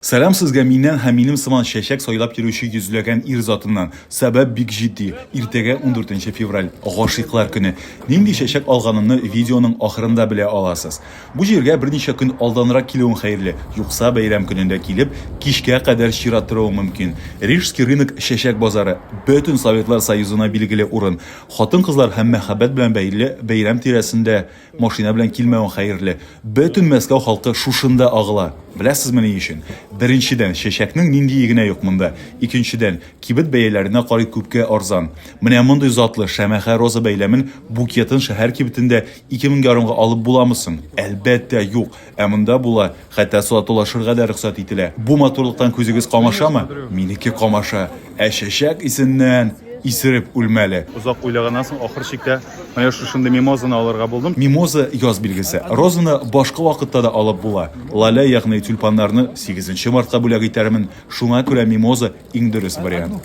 Сәлам сезгә миннән һәм минем сыман чәчәк сайлап йөрүче йөзләгән ир затыннан. Сәбәп бик җитди. Иртәгә ундүртенче февраль, гашыйклар көне. Нинди чәчәк алганымны видеоның ахырында белә аласыз. Бу җиргә берничә көн алданрак килүең хәерле, юкса бәйрәм көнендә килеп, кичкә кадәр чират торуың мөмкин. Рижский рынок чәчәк базары, бөтен Советлар Союзына билгеле урын. Хатын-кызлар һәм мәхәббәт белән бәйле бәйрәм тирәсендә Машина белән килмәвең хәерле. Бөтен Мәскәү халкы шушында агыла. Беләсезме ни өчен? Беренчедән, чәчәкнең ниндие генә юк монда. Икенчедән, кибет бәяләренә карый күпкә арзан. Менә мондый затлы шәмәхә роза бәйләмен, букетын шәһәр кибетендә 2000 ярымга алып буламы соң? Әлбәттә, юк. Ә монда була, хәтта сатулашырга да рөхсәт ителә. Бу матурлыктан күзегез камашамы? Минеке камаша. Ә чәчәк исеннән исереп үлмәле. Озак уйлаганнан соң, ахыр чиктә, менә шушындый мимозаны алырга булдым. Мимоза, яз билгесе. Розаны башка вакытта да алып була. Лалә, ягъни тюльпаннарны сигезенче мартка бүләк итәрмен. Шуңа күрә мимоза, иң дөрес вариант.